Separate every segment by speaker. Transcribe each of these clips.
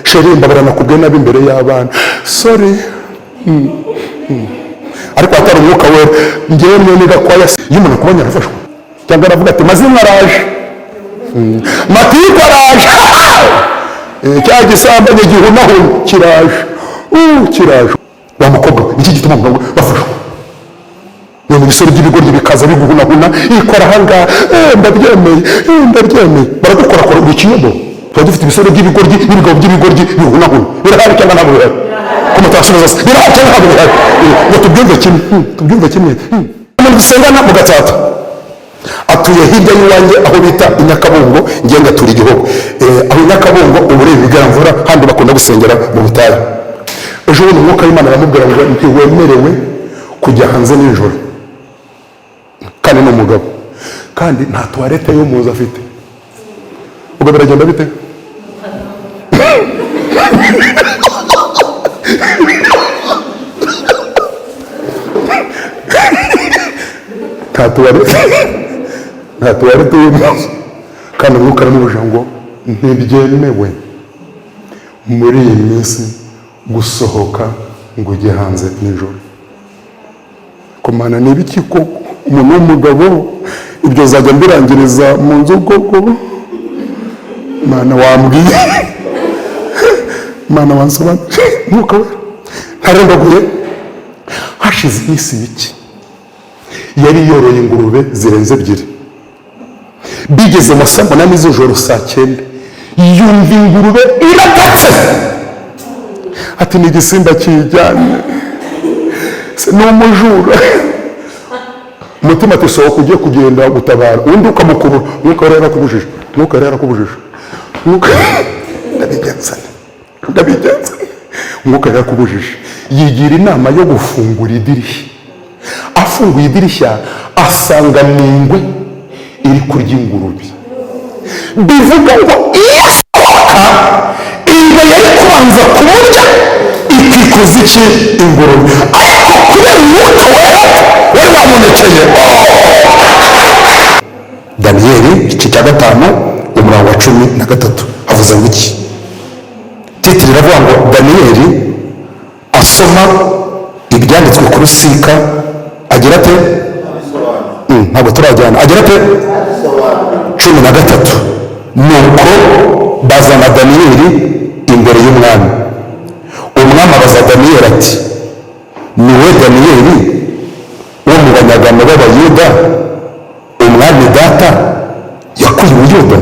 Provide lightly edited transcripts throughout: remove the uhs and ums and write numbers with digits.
Speaker 1: Chéri, mbabara nakubwiye nabi imbere y'abana, sorry. Ariko hatari Umwuka Wera, ngewe mwene Gakwaya, iyo umuntu akubonye arafashwa, cyangwa aravuga ati: "Mazimwe araje, matiku araje, cya gisambanye gihunahuna kiraje, kiraje." Wa mukobwa we, niki gituma umugabo bafashwa? None ibisore by'ibigoryi bikaza biguhunahuna, ikora ahangaha, ndabyemeye, ndabyemeye, baragukorakora uri ikiyobo. Tuba dufite ibisore by'ibigoryi n'ibigabo by'ibigoryi bihunahuna. Birahari cyangwa ntabwo bihari? Ko mutasubiza se? Birahari cyangwa ntabwo bihari? Ngo tubyumve kimwe, tubyumve kimwe. Umuntu dusengana mu Gatsata atuye hirya y'iwanjye aho bita i Nyakabungo, ngiye ngatura igihugu. Aho i Nyakabungo ubu ureba ibigaramvura, handi bakunda gusengera mu butayu. Ejo bundi Umwuka w'Imana aramubwira ngo ntiwemerewe kujya hanze nijoro, kandi ni umugabo, kandi nta toilette yo mu nzu afite. Ubwo biragenda bite? Nta toilette, nta toilette yo mu nzu, kandi Umwuka aramubujije ngo ntibyemewe muri iyi minsi gusohoka ngo ujye hanze nijoro. Komana, ni ibiki koko? Umuntu w'umugabo, ibyo zajya mbirangiriza mu nzu koko? Mana wambwiye, Mana wansobanuriye, Mwuka We ntarembaguye. Hashize iminsi mike yari yoroye ingurube zirenze ebyiri. Bigeze mu saa 8 z'ijoro, saa 9, yumva ingurube iratatse, ati: "Ni igisimba kijyanye, se ni umujura?" Umutima ati: "Sohoka ugiye kugenda gutabara." Undi ukamukurura. Mwuka rero yarakubujije, Mwuka rero yarakubujije, Mwuka ndabigenza nte? Ndabigenza nte? Mwuka yarakubujije. Yigira inama yo gufungura idirishya. Afunguye idirishya asanga ni ingwe iri kurya ingurube. Bivuga ngo iyo asohoka, ingwe yari kubanza kumurya ikikuza iki? Ingurube. Ariko kubera Umwuka Wera wari wamubonekeye. Daniyeli igice cya 5, umurongo wa 13, havuze ngo iki? Titre iravuga ngo: "Daniyeli asoma ibyanditswe ku rusika agira ate?" Ntabwo turajyana. Agira ate? 13: "Nuko bazana Daniyeli imbere y'umwami. Umwami abaza Daniyeli ati: 'Ni we Daniyeli wo mu banyagano b'Abayuda, umwami data yakuye Ubuyuda?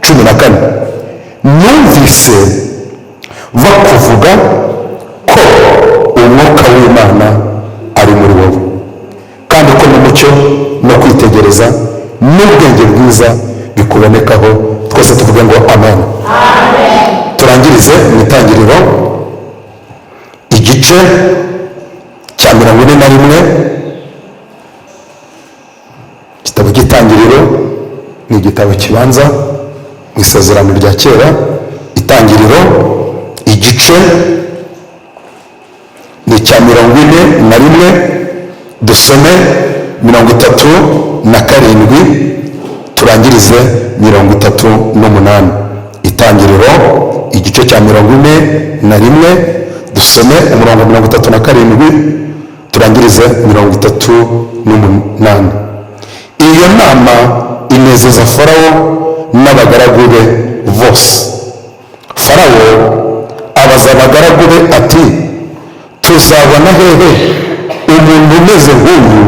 Speaker 1: 14: Numvise bakuvuga ko umwuka w'Imana ari muri wowe, kandi ko n'umucyo no kwitegereza n'ubwenge bwiza bikubonekaho.'" Twese tuvuge ngo amen. Turangirize mu Itangiriro igice cya 41. Igitabo cy'Itangiriro ni igitabo kibanza mu Isezerano rya Kera. Itangiriro igice ni icya 41, dusome 37, turangirize 38. Itangiriro igice cya 41, dusome umurongo 37, turangirize 38. "Iyo nama inezeza Farawo n'abagaragu be bose. Farawo abaza abagaragu be ati: 'Tuzabona hehe umuntu umeze nk'uyu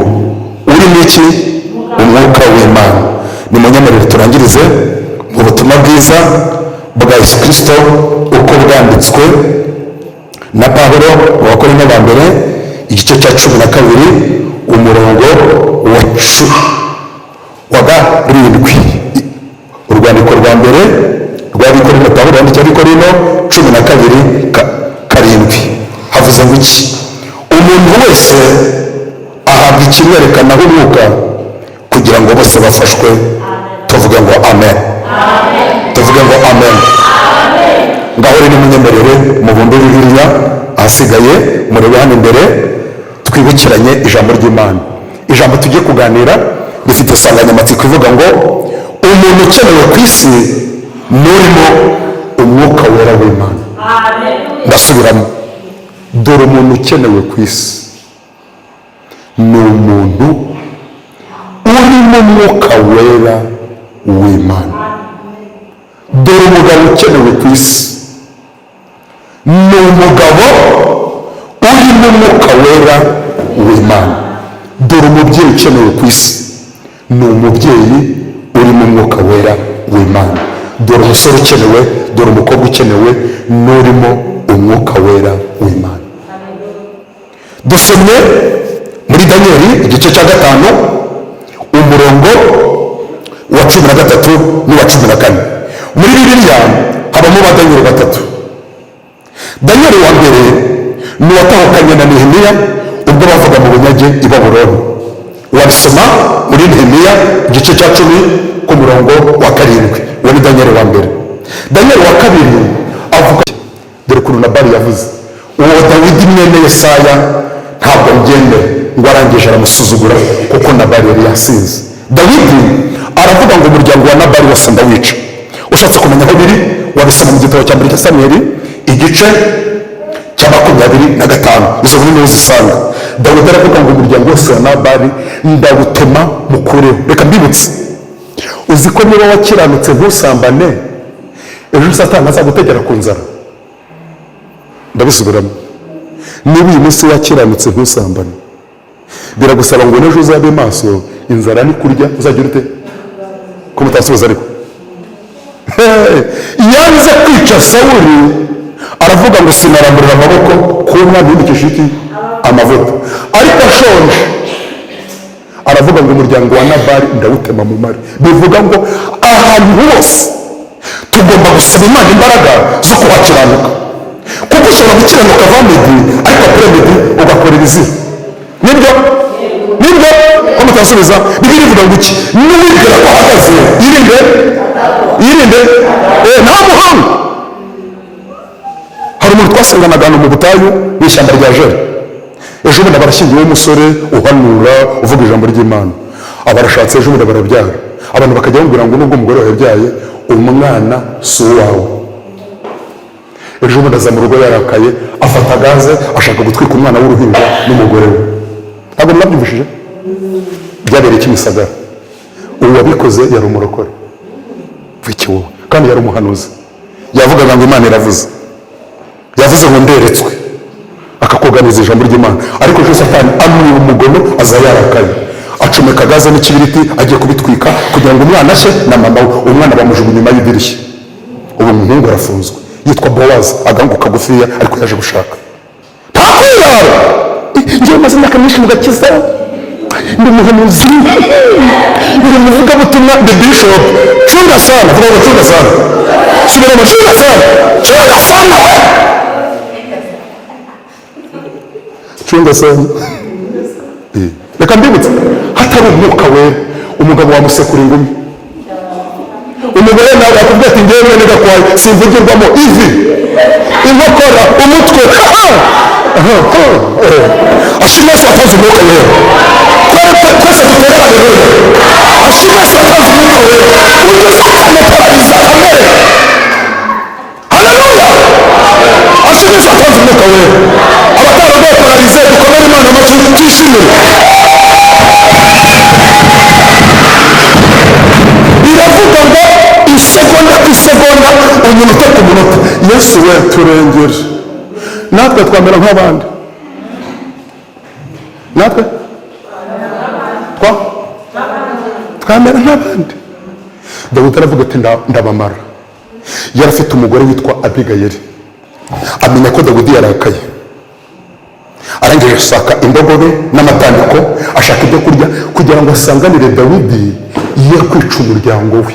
Speaker 1: urimo iki? Umwuka w'Imana?'" Ni munyemerere turangirize mu butumwa bwiza bwa Yesu Kirisito uko bwanditswe na Pawulo mu Bakorinto ba mbere, igice cya 12, umurongo wa 7. Urwandiko rwa mbere rw'Abakorinto, Pawulo yandikiye Abakorinto, 12 7, havuze ngo iki? "Umuntu wese ahabwa ikimwerekanaho umwuka kugira ngo bose bafashwe." Tuvuge ngo amen. Tuvuge ngo amen. Ngaho rero nimunyemerere mubumbe Bibiliya, ahasigaye murebe hano imbere, twibukiranye ijambo ry'Imana. Ijambo tugiye kuganira rifite insanganyamatsiko ivuga ngo: "Umuntu ukenewe ku isi n'urimo Umwuka Wera w'Imana." Ndasubiramo, dore umuntu ukenewe ku isi ni umuntu urimo umwuka wera w'Imana. Dore umugabo ukenewe ku isi ni umugabo urimo umwuka wera w'Imana. Dore umubyeyi ukenewe ku isi ni umubyeyi urimo umwuka wera w'Imana. Dore umusore ukenewe, dore umukobwa ukenewe n'urimo umwuka wera w'Imana. Dusomye muri Daniyeli igice cya 5 umurongo wa 13 n'uwa 14. Muri Bibiliya habamo ba Daniyeli batatu. Daniyeli wa mbere ni uwatahukanye na Nehemiya ubwo bavuga mu bunyage i Babuloni. Wabisoma muri Nehemiya igice cya 10 ku murongo wa 7. Uwo ni Daniyeli wa mbere. Daniyeli wa kabiri avuga, dore ukuntu Nabali yavuze, uwo Dawidi mwene Yesaya ntabwo mbyemera, ngo arangije aramusuzugura kuko Nabali yari yasinze. Dawidi aravuga ngo umuryango wa Nabali wose ndawica. Ushatse kumenya aho biri wabisoma mu gitabo cya mbere cya Samweli igice cya 25, izo nkuru niho uzisanga. Dawidi aravuga ngo umuryango wose wa Nabali ndawutema mukureho. Reka mbibutse, uzi ko niba wakiranutse ntusambane, ejo Satani azagutegera ku nzara. Ndabisubiramo, niba uyu munsi wakiranutse ntusambane, biragusaba ngo n'ejo uzabe maso, inzara ni kurya uzagira ute? Ko mutasubiza ariko. Yanze kwica Sawuli aravuga ngo sinaramburira amaboko ku mwana yimikisha iki amavuta, ariko ashonje aravuga ngo umuryango wa Nabali ndawutema mu mare. Bivuga ngo ahantu hose tugomba gusaba Imana imbaraga zo kuhakiranuka, kuko ushobora gukiranuka vamedi ariko apremedi ugakora ibizira. Nibyo? Nibyo? Ko mutasubiza? Bibiliya ivuga ngo iki? N'uwibwira ko ahagaze yirinde, yirinde nta muhanga. Hari umuntu twasenganaga hano mu butayu mu ishyamba rya Jeri. Ejo bundi barashyingiwe, umusore uhanura uvuga ijambo ry'Imana, abarashatse, ejo bundi barabyara. Abantu bakajya bamubwira ngo nubwo umugore wawe yabyaye umwana si uwawe. Ejo bundi aza mu rugo yarakaye, afata gaze ashaka gutwika umwana w'uruhinja n'umugore we. Ntabwo mwabyumvishije? Byabereye Kimisagara. Uwo wabikoze yari umurokore wowe, kandi yari umuhanuzi. Yavugaga ngo Imana iravuze, yavuze ngo nderetswe, akakuganiza ijambo ry'Imana. Ariko ejo Satani amwiba umugono, aza yarakaye, acomeka gaze n'ikibiriti agiye kubitwika kugira ngo umwana ashye na mama we. Umwana bamujugunya inyuma y'idirishya. Ubu umuhungu arafunzwe, yitwa Bowazi, agahungu kagufiya, ariko yaje gushaka. Nta kwirara. Njyewe maze imyaka myinshi mu gakiza, ndi umuhanuzi, ndi umuvugabutumwa, ndi bishop. Chunga sana, vuga ngo chunga sana. Subiramo, chunga sana, chunga sana we, chunga sana. Reka mbibutse, hatari umwuka wera umugabo wamusekura ingumi, umugore nawe akubwira ati ngewe mwene Gakwaya simvugirwamo, ivi, inkokora, umutwe. Ashimwe Yesu watanze umwuka wera. Twese dutere haleluya. Ashimwe Yesu watanze umwuka wera unyuze akanatarabiza kamere. Haleluya. Ashimwe Yesu watanze umwuka wera. Abatarabaye pararize dukomere Imana amashyi twishimire. Biravuga ngo isegonda ku isegonda, umunota ku munota, Yesu we turengere. Natwe twamera nk'abandi, natwe twamera nk'abandi. Dawidi aravuga ati ndabamara. Yari afite umugore witwa Abigayeli. Amenya ko Dawidi yarakaye, arangije ashaka indogobe n'amatandiko, ashaka ibyo kurya kugira ngo asanganire Dawidi ye kwica umuryango we.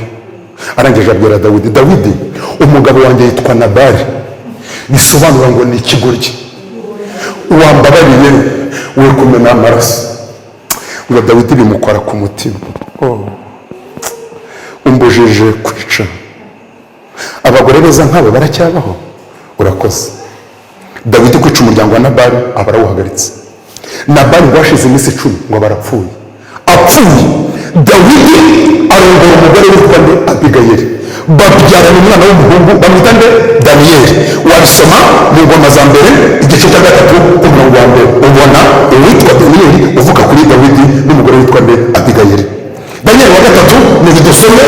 Speaker 1: Arangije abwira Dawidi, Dawidi umugabo wanjye yitwa Nabali, bisobanura ngo ni ikigoryi, wambabariye we kumena amaraso. Ngo Dawidi bimukora ku mutima, umbujije kwica abagore beza nk'abo baracyabaho, urakoze. Dawidi kwica umuryango wa Nabali aba arawuhagaritse. Nabali ngo hashize iminsi 10 ngo barapfuye. Apfuye Dawidi arongora umugore witwa nde? Abigayeli. Babyarana umwana w'umuhungu bamwita nde? Daniyeli. Wabisoma mu Ngoma za Mbere, igice cya 3, ku murongo wa 1, ubona uwitwa Daniyeli uvuka kuri Dawidi n'umugore witwa nde? Abigayeli. Daniyeli wa gatatu ni dusome,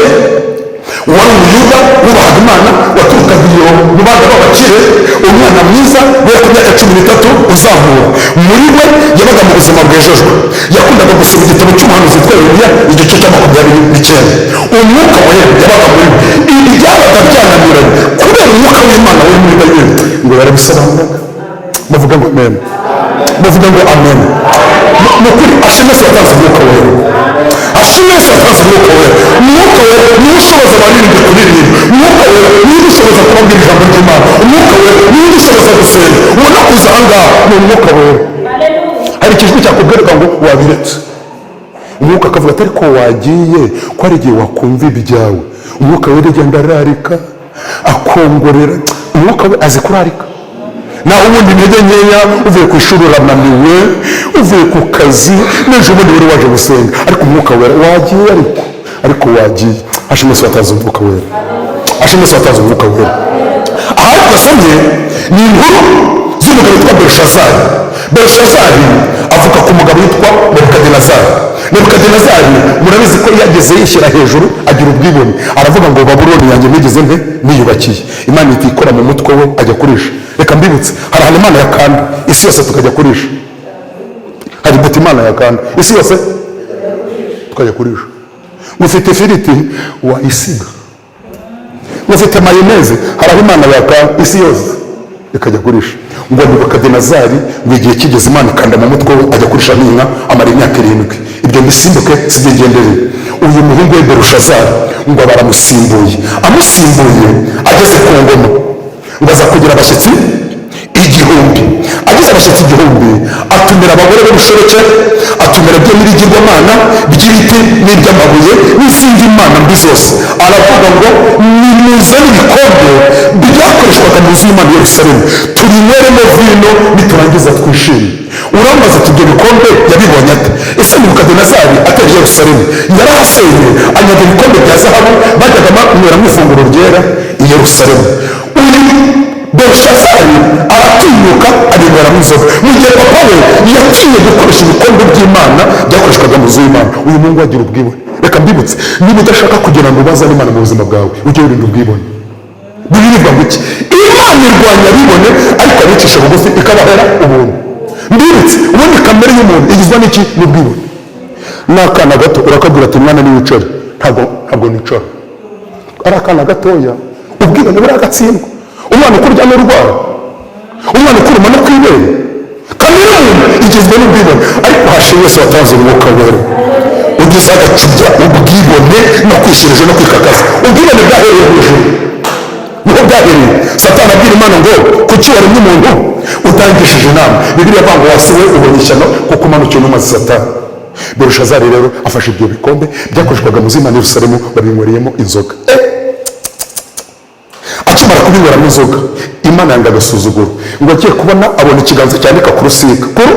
Speaker 1: wari Umuyuda wubahaga Imana, waturukaga iyo mu bana b'abakire, umwana mwiza guhera ku myaka 13 uzamura. Muri we yabaga mu buzima bwejejwe, yakundaga gusoma igitabo cy'umuhanuzi witwa Yeremiya, igice cya 29. Umwuka Wera yabaga muri we. Ibi byabaga byananiranye, kubera umwuka w'Imana wari muri Daniyeli ngo yarabisobanuraga. Bavuga ngo amen, bavuga ngo amen. Ni ukuri, ashimwe Yesu watanze Umwuka Wera, ashimwe Yesu watanze Umwuka Wera. Umwuka Wera niwe ushoboza abaririmbyi kuririmba, Umwuka Wera niwe udushoboza kubabwira ijambo ry'Imana, Umwuka Wera niwe udushoboza gusenga. Ubona kuza aha ngaha ni Umwuka Wera. Hari ikijwi cyakubwiraga ngo wabiretse, Umwuka akavuga ati ariko wagiye, ko hari igihe wakumva ibyawe. Umwuka Wera agenda ararika, akongorera. Umwuka we azi kurarika. Naho ubundi intege nkeya, uvuye ku ishuri urananiwe, uvuye ku kazi n'ejo bundi wari waje gusenga, ariko Umwuka Wera wagiye, ariko wagiye. Ashimwe Yesu watanze Umwuka Wera, ashimwe Yesu watanze Umwuka Wera. Aha twasomye ni inkuru z'umugabo witwa Berushazari. Berushazari avuka ku mugabo witwa Nebukadinezari. Nebukadinezari murabizi ko yageze yishyira hejuru, agira ubwibone, aravuga ngo Babuloni yanjye nigeze nte niyubakiye. Imana ihita ikora mu mutwe we, ajya kurisha. Reka mbibutse, hari ahantu Imana yakanda isi yose tukajya kurisha, hari buti Imana yakanda isi yose tukajya kurisha. Ngo ufite ifiriti wayisiga, ngo ufite mayoneze, hari aho Imana yakanda isi yose ikajya kurisha. Ngo Nebukadinezari, ngo igihe kigeze Imana ikanda mu mutwe we, ajya kurisha n'inka, amara imyaka 7. Ibyo mbisimbuke, sibyo ngendereye. Uyu muhungu we Berushazari ngo baramusimbuye, amusimbuye ageze ku ngoma ngo aza kugira abashyitsi 1000. Agize abashyitsi 1000, atumira abagore b'ibishoreke, atumira byo n'ibigirwamana by'ibiti n'iby'amabuye n'izindi mana mbi zose. Aravuga ngo nimuzane ibikombe byakoreshwaga mu nzu y'Imana i Yerusalemu, tubinyweremo vino, niturangiza twishime. Urambaza ati ibyo bikombe yabibonye ate? Ese Nebukadinezari atera i Yerusalemu yarahasenye, anyaga ibikombe bya zahabu bajyaga banyweramo ifunguro ryera i Yerusalemu? Uyu Berushazari aratinyuka abinyweramo inzoga, mu gihe papa we yatinye gukoresha ibikombe by'Imana byakoreshwaga mu nzu y'Imana. Uyu muhungu agira ubwibone. Reka mbibutse, niba udashaka kugira ngo ubazane Imana mu buzima bwawe, ujye wirinda ubwibone. Bibiliya ivuga ngo iki? Imana irwanya abibone, ariko abicisha bugufi ikabahera ubuntu. Mbibutse, ubundi kamere y'umuntu igizwe n'iki? N'ubwibone. N'akana gato urakabwira ati mwana niwicare, ntabwo nicara. Ari akana gatoya, ubwibone buragatsindwa. Umwana ukurya n'urwara, umwana ukuruma no kwibere. Kamere y'umuntu igizwe n'ubwibone, ariko hashimwe Yesu watanze Umwuka Wera ugize agacubya ubwibone no kwishyirije no kwikakaza. Ubwibone bwahereye hejuru, niho bwahereye. Satani abwira Imana ngo kuki waremye umuntu utangishije inama? Bibiliya avuga ngo wasi we ubonye ishyano kuko umanukiwe n'umazi Satani. Berushazari rero afashe ibyo bikombe byakoreshwaga mu z'Imana i Yerusalemu, babinywereyemo inzoga. Akimara kubinyweramo inzoga, Imana yanga agasuzuguro. Ngo agiye kubona abona ikiganza cyandika ku rusika. Kuru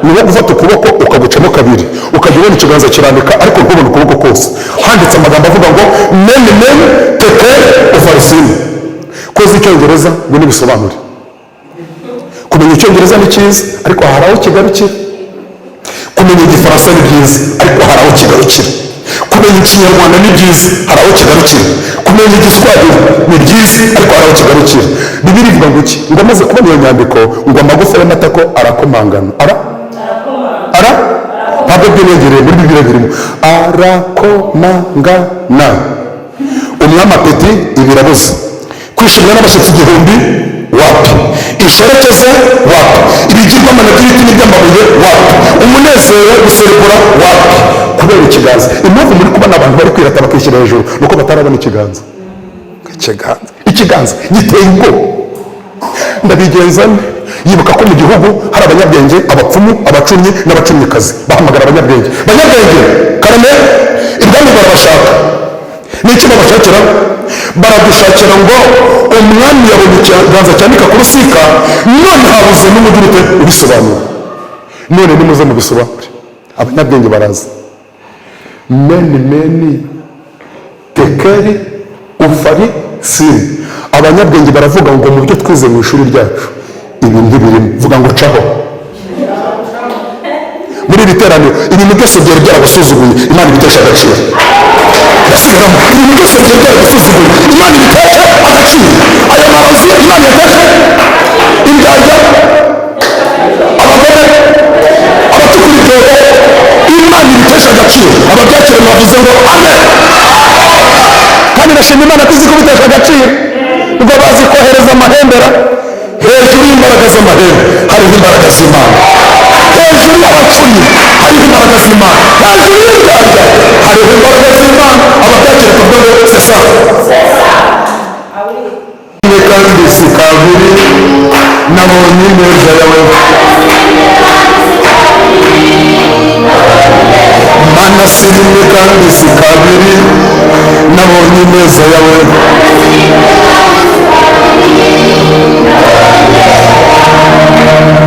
Speaker 1: ni nko gufata ukuboko ukagucamo kabiri, ukajya ubona ikiganza kirandika ariko ntubone ukuboko kose. Handitse amagambo avuga ngo mene mene tekeli ufarisini. Koza icyongereza ngo nibisobanure. Kumenya icyongereza ni cyiza, ariko hari aho kigarukira. Kumenya igifaransa ni byiza, ariko hari aho kigarukira. Kumenya ikinyarwanda ni byiza, hari aho kigarukira. Kumenya igiswahili ni byiza, ariko hari aho kigarukira. Bibiliya ivuga ngo iki? Ngo amaze kubona iyo nyandiko, ngo amagufa y'amatako arakomangana, ara ara ntabwo byiyongereye, muri Bibiliya birimo arakomangana. Umwami apeti ibirabuze, kwishimira n'abashyitsi 1000 wapi, inshoreke ze wapi, ibigirwamana by'ibiti n'iby'amabuye wapi, umunezero guserebura wapi, kubera ikiganza. Impamvu muri kubona abantu bari kwirata bakishyira hejuru ni uko batarabona ikiganza. Ikiganza, ikiganza giteye ubwoba. Ndabigenza nte? Yibuka ko mu gihugu hari abanyabwenge, abapfumu, abacumyi n'abacumyikazi. Bahamagara abanyabwenge. Banyabwenge, karame, ibwami barabashaka. N'iki babashakira? Baradushakira ngo umwami yabonye ikiganza cyandika ku rusika, none habuze n'umugira ute ubisobanura. None nimuze mubisobanure. Abanyabwenge baraza. Meni meni tekeri ufari sini. Abanyabwenge baravuga ngo mu byo twize mu ishuri ryacu ibi ntibirimo. Vuga ngo caho. Muri iri teraniro ibintu byose byari byarabasuzuguye, Imana ibitesha agaciro. Ndasubiramo, ibintu byose byari byarabasuzuguye, Imana ibitesha agaciro. Aya marozi Imana yatesha, indyarya, abagore, abatukura ibyobo, Imana ibitesha agaciro. Ababyakira bavuze ngo amen. Kandi ndashima Imana ko izi kubitesha agaciro, ubwo bazi kohereza amahembera. Hejuru y'imbaraga z'amahembe hariho imbaraga z'Imana, hejuru y'abapfuye hariho imbaraga z'Imana, hejuru y'indyarya hariho imbaraga z'Imana. Ababyakira tuvuga ngo sesa. Kandi si kabiri nabonye ineza yawe, Mana si rimwe kandi si kabiri nabonye ineza yawe.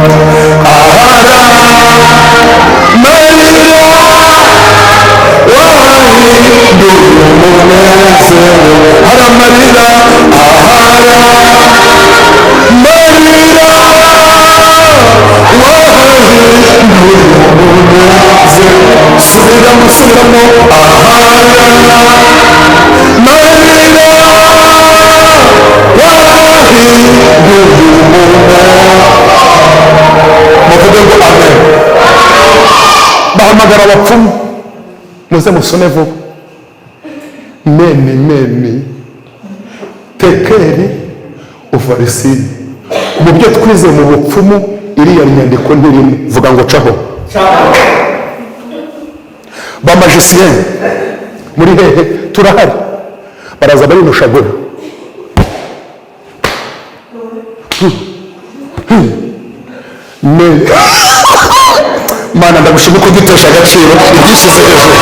Speaker 1: Ahara marira wahinduye umunezero, hari amarira, ahara marira wahinduye umunezero. Subiramo, subiramo, ahara marira wahinduye umunezero. Muvuge ngo amen. Bahamagara abapfumu, muze musome vuba. Meni meni tekeri uvarisini. Mu byo twize mu bupfumu iriya nyandiko ntirimo. Vuga ngo caho. Ba magicien muri hehe? Turahari. Baraza barinushagura. Mana ndagushima ko ugitesha agaciro ibyishyize hejuru.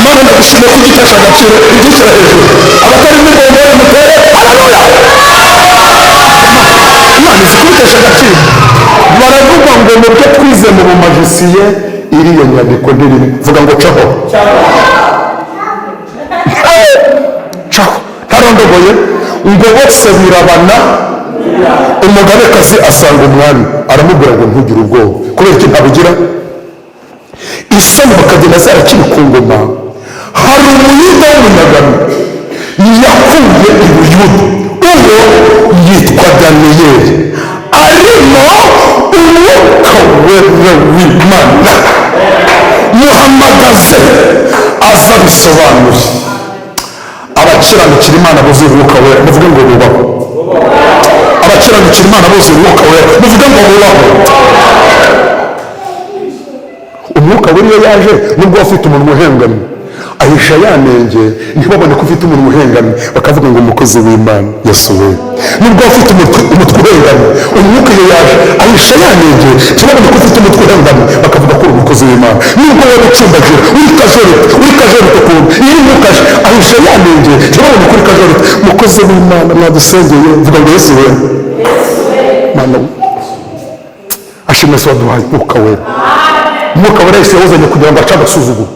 Speaker 1: Mana ndagushima ko ugitesha agaciro ibyishyira hejuru. Abatari muri bombori mutere haleluya. Imana izi kubitesha agaciro. Baravuga ngo mu byo twize mu bumagisiye iriya nyandiko ntirimo. Vuga ngo caho. Caho. Ntarondogoye ngo bose birabana. Umugabekazi asanga umwami aramubwira ngo ntugire ubwoba. Kubera iki ntabugira? Isoni bakagenda zarakiri ku ngoma. Hari umuyuda w'umunyagano yakuye i Buyuda, uwo yitwa Daniyeli, arimo umwuka wera w'Imana. Muhamagaze aza bisobanure. Abakiranukira Imana buzuye umwuka wera muvuge ngo bubaho. Abakiranukira Imana buzuye umwuka wera muvuge ngo bubaho. Umwuka wera iyo yaje, nubwo ufite umunwa uhengamye, ahisha yanenge, ntibabone ko ufite umunwa uhengamye, bakavuga ngo umukozi w'Imana yasuwe. Nubwo ufite umutwe uhengamye, umwuka iyo yaje ahisha yanenge, ntibabone ko ufite umutwe uhengamye, bakavuga ko uri umukozi w'Imana. Nubwo wowe ucumbagira uri kajorite, uri kajorite ukuntu, iyo umwuka aje ahisha yanenge, ntibabone ko uri kajorite. Umukozi w'Imana mwadusengeye, vuga ngo Yesu we. Mana ashimwe se waduhaye umwuka wera. Umwuka wera Yesu yawuzanye kugira ngo ace agasuzuguro.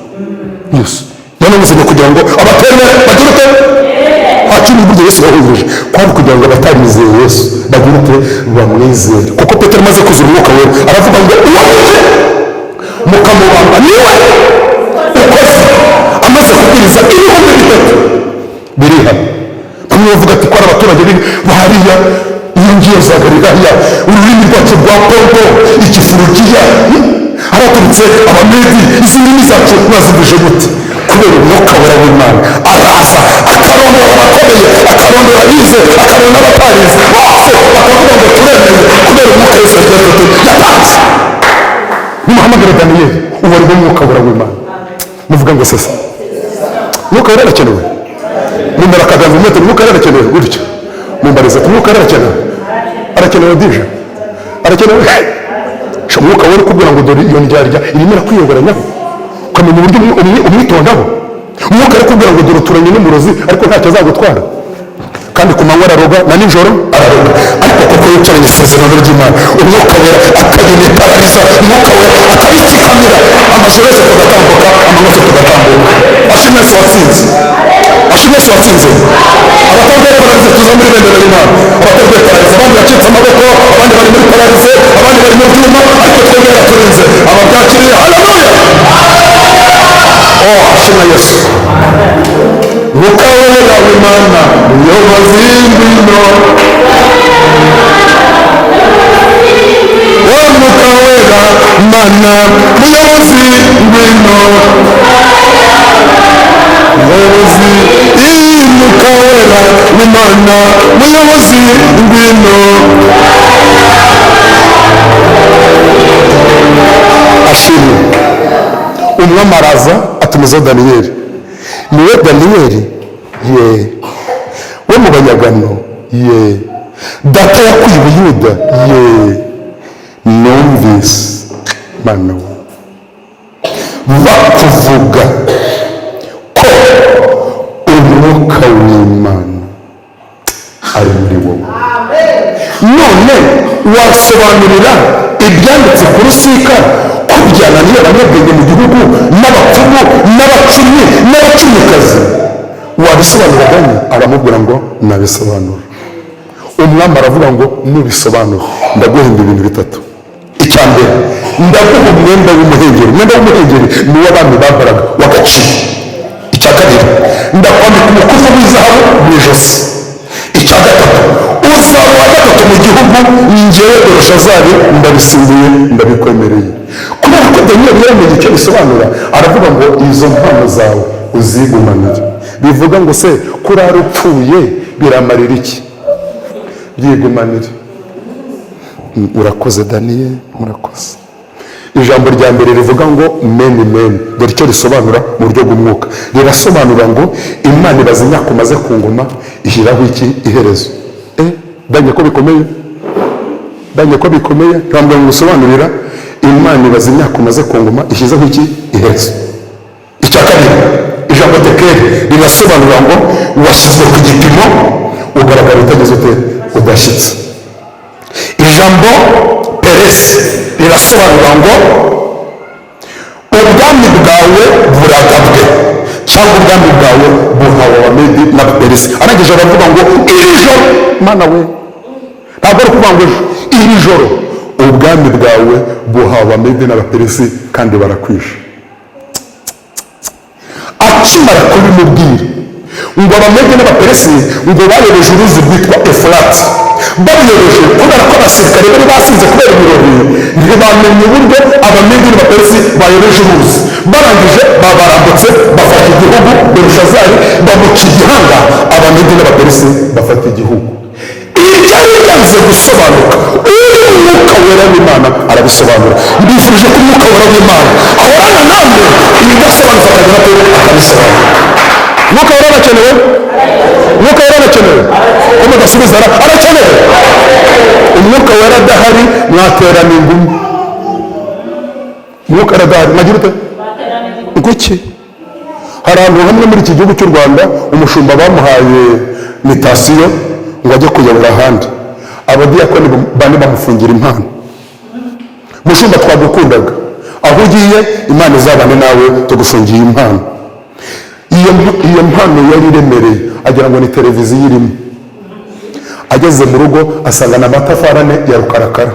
Speaker 1: Yesu yanawuzanye kugira ngo abatemera bagire ute? Nta kindi buryo Yesu yawuhuje kwari kugira ngo abatarizeye Yesu bagire ute? Bamwizere. Kuko Petero amaze kuzura umwuka wera aravuga ngo uwaje mukamubamba niwe ukoze. Amaze kubwiriza 3000 birihana. Bamwe bavuga ati ko ari abaturage bahariya iyo ngiyo za Galilaya, ururimi rwacu rwa Ponto, igifurugiya, haraturutse abamedi, izi ndimi zacu bazivuje gute? Kubera umwuka wera w'Imana araza akarondora abakomeye, akarondora abize, akarondora abatarize, bose bakavuga ngo turemeye kubera umwuka Yesu yatanze. Nimuhamagare Daniyeli, uwo ari wo mwuka wera w'Imana. Muvuga ngo sesa. Umwuka wera arakenewe. Mumbara akaganza umwete, umwuka wera arakenewe gutyo. Mumbariza ati umwuka wera arakenewe. Arakenewe dije. Arakenewe. Umwuka wera ukubwira ngo dore iyo ndyarya irimo irakwiyoberanyaho, ukamenya uburyo umwitondaho. Umwuka arakubwira ngo dore uturanye n'umurozi ariko ntacyo azagutwara, kandi ku manywa araroga na nijoro araroga, ariko kuko yicaranye isezerano ry'Imana, umwuka wera akabinetara Akabiparariza, Umwuka Wera akabitsikamira, amajoro yose tugatambuka, amanywa yose tugatambuka. Ashimwe Yesu watsinze, ashimwe Yesu watsinze. Abatarwaye pararize, tuzamure ibendera ry'Imana. Abatarwaye pararize, abandi bacitse amaboko, abandi bari muri pararize, abandi bari mu byuma, ariko twebwe yaraturinze. Ababyakiriye, haleluya! Oh, ashimwe Yesu. Mwuka Wera w'Imana, muyobozi ngwino. Wa Mwuka Wera Mana, muyobozi ngwino, muyobozi. Mwuka Wera w'Imana, muyobozi ngwino. Ashimwe. Umwami araza atumizaho Daniyeli. Niwe Daniyeli? Ye. We mu banyagano? Ye. Data yakuye Ubuyuda? Ye. Numvise, Mana we, bakuvuga ko umwuka w'Imana ari muri wowe. None wasobanurira ibyanditse ku rusika ko byananiye abanyabwenge mu gihugu n'abapfumu n'abacumyi n'abacumikazi? Wabisobanura ganye? Aramubwira ngo nabisobanura. Umwami aravuga ngo nubisobanura ndaguhemba ibintu bitatu. Icya mbere, ndaguha umwenda w'umuhengeri. Umwenda w'umuhengeri ni uw'abami bambaraga w'agaciro. Icya kabiri, ndakwambika umukufi w'izahabu mu ijosi. Icya gatatu, uzaba uwa gatatu mu gihugu. Njyewe Berushazari ndabisimbuye, ndabikwemereye. Kubera ko Daniyeli yaramenye icyo bisobanura, aravuga ngo izo mpano zawe uzigumanire. Bivuga ngo se kurara upfuye biramarira iki? Byigumanire. Urakoze Daniyeli, murakoze. Ijambo rya mbere rivuga ngo meni meni, dore icyo risobanura mu buryo bw'umwuka. Rirasobanura ngo Imana ibaza imyaka umaze ku ngoma, ishyiraho iki? Iherezo. Danye ko bikomeye, danye ko bikomeye, ntabwo ngusobanurira. Imana ibaza imyaka umaze ku ngoma, ishyizeho iki? Iherezo. Icya kabiri, ijambo tekeri rirasobanura ngo washyizwe ku gipimo, ugaragara utageze ute? Udashyitse. Ijambo peresi rirasobanura ngo ubwami bwawe buragabwe, cyangwa ubwami bwawe buhawe Abamedi n'Abaperesi. Arangije aravuga ngo iri joro, Mana we, ntabwo ari ukuvuga ngo ejo, iri joro ubwami bwawe buhawe Abamedi n'Abaperesi kandi barakwishe. Akimara kubimubwira ngo Abamedi n'Abaperesi ngo bayobeje uruzi rwitwa Efurati. Baruyobeje kubera ko abasirikare bari basinze kubera ibirori, ntibamenye uburyo Abamedi n'Abaperesi bayobeje uruzi. Barangije babarambutse, bafata igihugu. Berushazari bamuca igihanga, Abamedi n'Abaperesi bafata igihugu. Ibyari byanze gusobanuka, uri Umwuka Wera w'Imana arabisobanura. Mbifurije ko Umwuka Wera w'Imana ahorana namwe, ibidasobanutse akagera ko akabisobanura. Umwuka Wera arakenewe, Umwuka Wera arakenewe. Ko mudasubiza? Arakenewe. Umwuka Wera adahari mwaterana ingumi. Umwuka aradahari mwagira ute? Nguki? Hari ahantu hamwe muri iki gihugu cy'u Rwanda umushumba bamuhaye mitasiyo ngo ajye kuyobora ahandi, abadiyakoni bane bamufungira impano. Mushumba, twagukundaga, aho ugiye Imana izabane nawe, tugufungiye impano. Iyo mpano yari iremereye, agira ngo ni televiziyo irimo. Ageze mu rugo asanga ni amatafari ane ya rukarakara,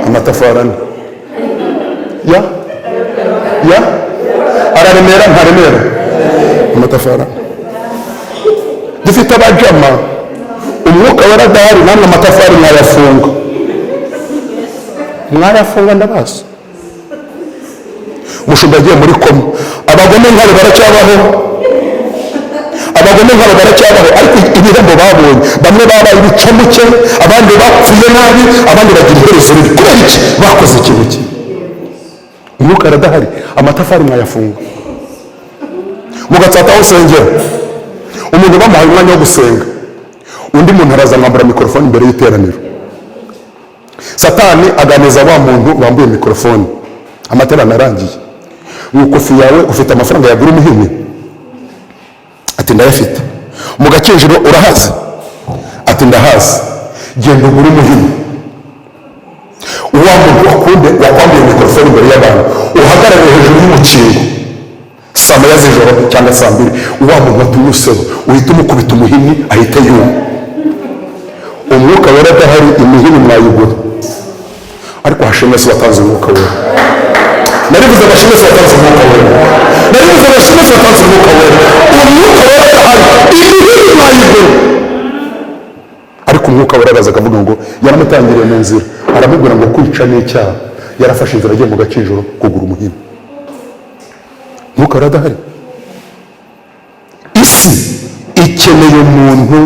Speaker 1: amatafari ane ya ya araremera, ntaremera amatafari ane. Dufite abajama, Umwuka waradahari, namwe amatafari mwayafunga, mwayafunga, ndabazi. Umushumba agiye muri koma. Abagome nkabo baracyabaho, abagome nkabo baracyabaho, ariko ibihembo babonye, bamwe babaye ibicamuke, abandi bapfuye nabi, abandi bagira iherezo ribi. Kubera iki? Bakoze ikintu kimwe. Umwuka aradahari, amatafari mwayafunga. Mugatsata aho usengera, umuntu bamuhaye umwanya wo gusenga, undi muntu araza mwambura mikorofone imbere y'iteraniro. Satani aganiza wa muntu wambuye mikorofone. Amateraniro arangiye: mu kofi yawe ufite amafaranga yagura umuhini? Ati ndayafite. Mu Gakinjiro urahazi? Ati ndahazi. Genda ugure umuhini. Wakunde wakwambuye mikorofone imbere y'abantu, uhagarare hejuru y'umukingo saa 1 z'ijoro cyangwa saa 2, wa muntu watumye useba uhita umukubita umuhini ahita yuma. Umwuka Wera adahari, imihini mwayigura. Ariko hashimwe se watanze Umwuka Wera. Narivuze, bashimwe se watanze Umwuka Wera. Narivuze, bashimwe se watanze Umwuka Wera. Umwuka Wera adahari, imihini mwayigura. Ariko Umwuka Wera araza akavuga ngo yaramutangiriye mu nzira, aramubwira ngo kwica ni icyaha. Yarafashe inzira agiye mu gakinjiro kugura umuhini. Umwuka Wera adahari, isi ikeneye umuntu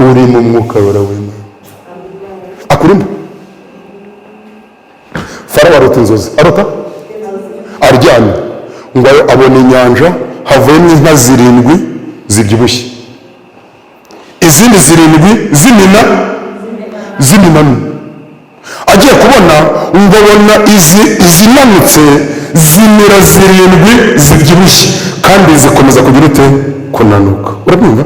Speaker 1: uri mu Mwuka Wera w'Imana akurimo. Farawo arota inzozi, arota aryamye, ngo abona inyanja havuyemo inka zirindwi zibyibushye, izindi zirindwi z'iminanu. Agiye kubona ngo abona izi izinanutse zimira zirindwi zibyibushye, kandi zikomeza kugira ute? Kunanuka. Urabyumva?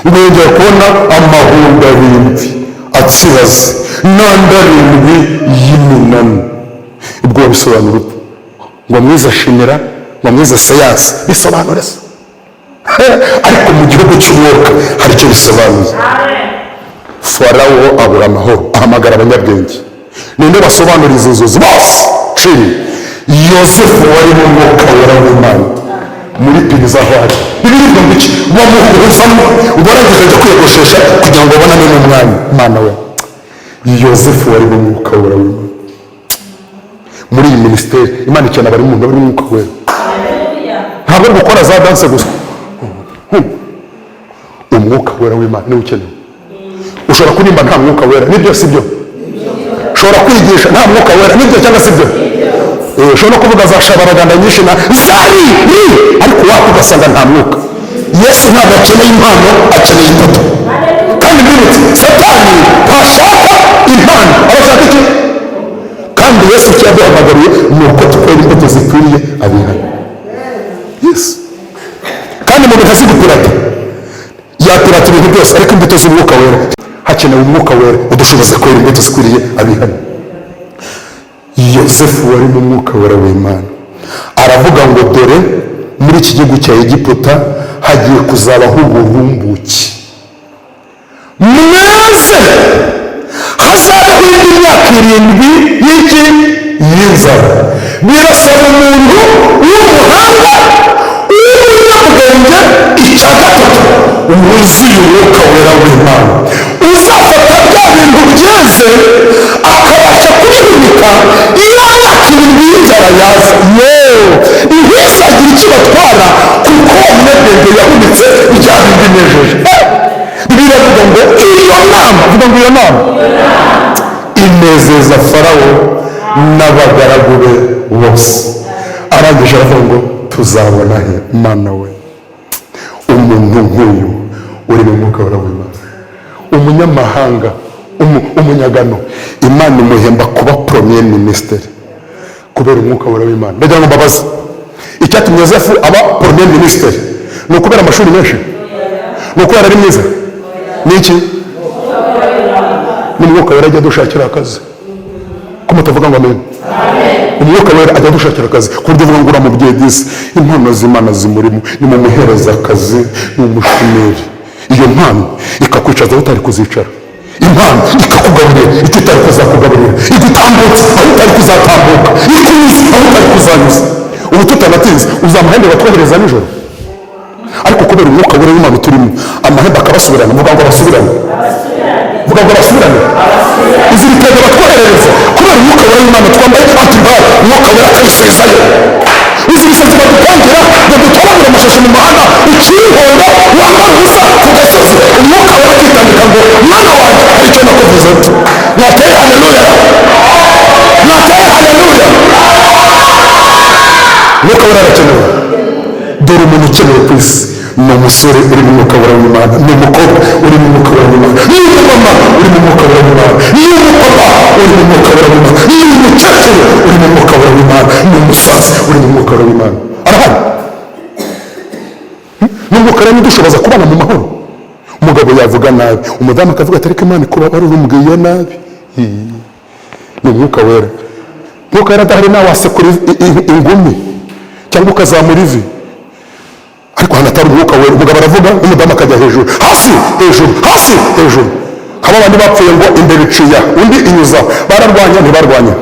Speaker 1: Ngo yongera kubona amahundo arindwi atsibaze n'andi arindwi y'iminanu. Ubwo wabisobanura ute? Ngo mwiza shimira, ngo mwiza siyansi, bisobanure se? Ariko mu gihugu cy'umwuka hari icyo bisobanuye. Farawo abura amahoro, ahamagara abanyabwenge. Ninde basobanura izi nzozi bose? Cumi. Yosefu wari mu Mwuka Wera w'Imana muri piriza aho ari. Bibiliya ivuga ngo iki? Bamuhuzamo. Ubwo arangije ajya kwiyogoshesha kugira ngo abonane n'umwami. Mana we, Yosefu wari mu Mwuka Wera w'Imana. Muri iyi minisiteri, Imana ikeneye abari mu bari mu Mwuka Wera. Ntabwo ari gukora za danse gusa. Umwuka Wera w'Imana niwe ukenewe. Ushobora kuririmba nta Mwuka Wera, nibyo si byo? Ushobora kwigisha nta Mwuka Wera, nibyo cyangwa si byo? Ushobora no kuvuga za shabaraganda nyinshi na zari ri, ariko wako ugasanga nta mwuka. Yesu ntabwo akeneye impano, akeneye imbuto. Kandi mbibutse, Satani ntashaka impano, arashaka iki? Kandi Yesu icyo yaduhamagariye ni uko twera imbuto zikwiriye abihana. Yesu kandi mu bintu azi gupirata, yapirata ibintu byose, ariko imbuto z'Umwuka Wera. Hakenewe Umwuka Wera udushoboza kwera imbuto zikwiriye abihana. Yosefu wari mu Mwuka Wera w'Imana aravuga ngo dore muri iki gihugu cya Egiputa hagiye kuzabaho uburumbuke, mweze hazabaho indi myaka 7 y'iki? Y'inzara. Birasaba umuntu w'umuhanga, w'umunyabwenge, icya gatatu wuzuye Umwuka Wera w'Imana, uzafata bya bintu byeze akabasha kubihunika. Iyo myaka 7 y'inzara yaza, yewe ntizagire icyo batwara, kuko uwo munyabwenge yahunitse bya bindi nejeje. Bibiliya iravuga ngo iyo nama, vuga ngo iyo nama inezeza Farawo n'abagaragu be bose. Arangije aravuga ngo tuzabona he, Mana we, umuntu nk'uyu uri mu Mwuka Wera w'Imana? Umunyamahanga, umunyagano, Imana imuhemba kuba premier ministre kubera Umwuka Wera w'Imana. Ndagira ngo mbabaze, icyatumye Yosefu aba premier ministre ni ukubera amashuri menshi? Ni ukubera ari mwiza? Ni iki? Ni Umwuka Wera. Ajya dushakira akazi. Ko mutavuga ngo amen? Umwuka Wera ajya dushakira akazi, ku buryo uvuga ngo uriya mubyeyi disi impano z'Imana zimurimo, nimumuhereza akazi, ni umushomeri. Iyo mpano ikakwicaza aho utari kuzicara, impano ikakugaburira icyo utari kuzakugaburira, igutambutsa aho utari kuzatambuka, ikunyuza aho utari kuzanyuza. Ubu tutanatinze, uzi amahembe batwohereza nijoro? Ariko kubera Umwuka Wera w'Imana turimo, amahembe akabasubirana. Vuga ngo abasubirane, vuga ngo abasubirane. Izi bitego batwoherereza, kubera Umwuka Wera w'Imana twambaye atibari, Umwuka Wera akabisubizayo. Izi misatsi badupangira ngo dutoragure amashashi mu muhanda, ucihonda wambara ubusa ku gasozi, Umwuka Wera akitambika ngo mwana wanjye hari icyo nakuvuze. Mwateye haleluya, mwateye haleluya. Umwuka Wera arakenewe. Dore umuntu ukenewe ku isi ni umusore uri mu Mwuka Wera w'Imana, ni umukobwa uri mu Mwuka Wera w'Imana, ni umumama uri mu Mwuka Wera w'Imana, ni umupapa uri mu Mwuka Wera w'Imana, ni umukecuru uri mu Mwuka Wera w'Imana, ni umusaza uri mu Mwuka Wera w'Imana. Arahari n'Umwuka Wera udushoboza kubana mu mahoro. Umugabo yavuga nabi, umudamu akavuga ati ariko Imana ikuba wari urumubwiye nabi. Ni Umwuka Wera. Mwuka wera adahari, nawe wasekura ingumi cyangwa ukazamura ivi. Ariko hano atari umwuka wera, umugabo aravuga, n'umudamu akajya hejuru, hasi, hejuru, hasi, hejuru. Haba abandi bapfuye ngo imbere iciya, undi inyuza, bararwanya ntibarwanya.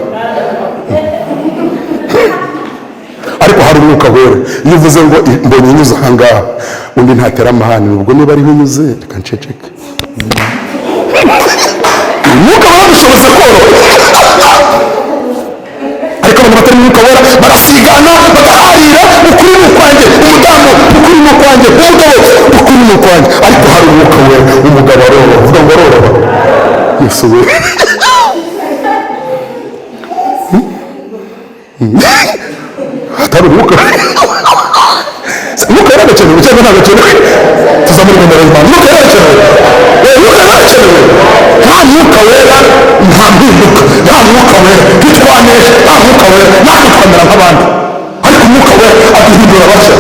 Speaker 1: Ariko hari umwuka wera, iyo uvuze ngo mbonye inyuze ahangaha, undi ntatera amahane. Ubwo niba ariho inyuze, reka nceceke. Umwuka wera dushoboza koroha, ariko abantu batari umwuka wera barasigana, bagaharira. Ukuri ni ukwanjye, umudamu, ukuri ni ukwanjye, umugabo, ukuri ni ukwanjye. Ariko hari umwuka wera, umugabo aroroha. Uvuga ngo aroroha. Yesu we! Hatari umwuka, umwuka wera arakenewe cyangwa ntabwo akenewe? Tuzamure imbere y'Imana. Umwuka wera arakenewe. Umwuka wera arakenewe. Nta mwuka wera nta mpinduka, nta mwuka wera ntitwanesha, nta mwuka wera natwe twamera nk'abandi. Ariko umwuka wera aduhindura bashya.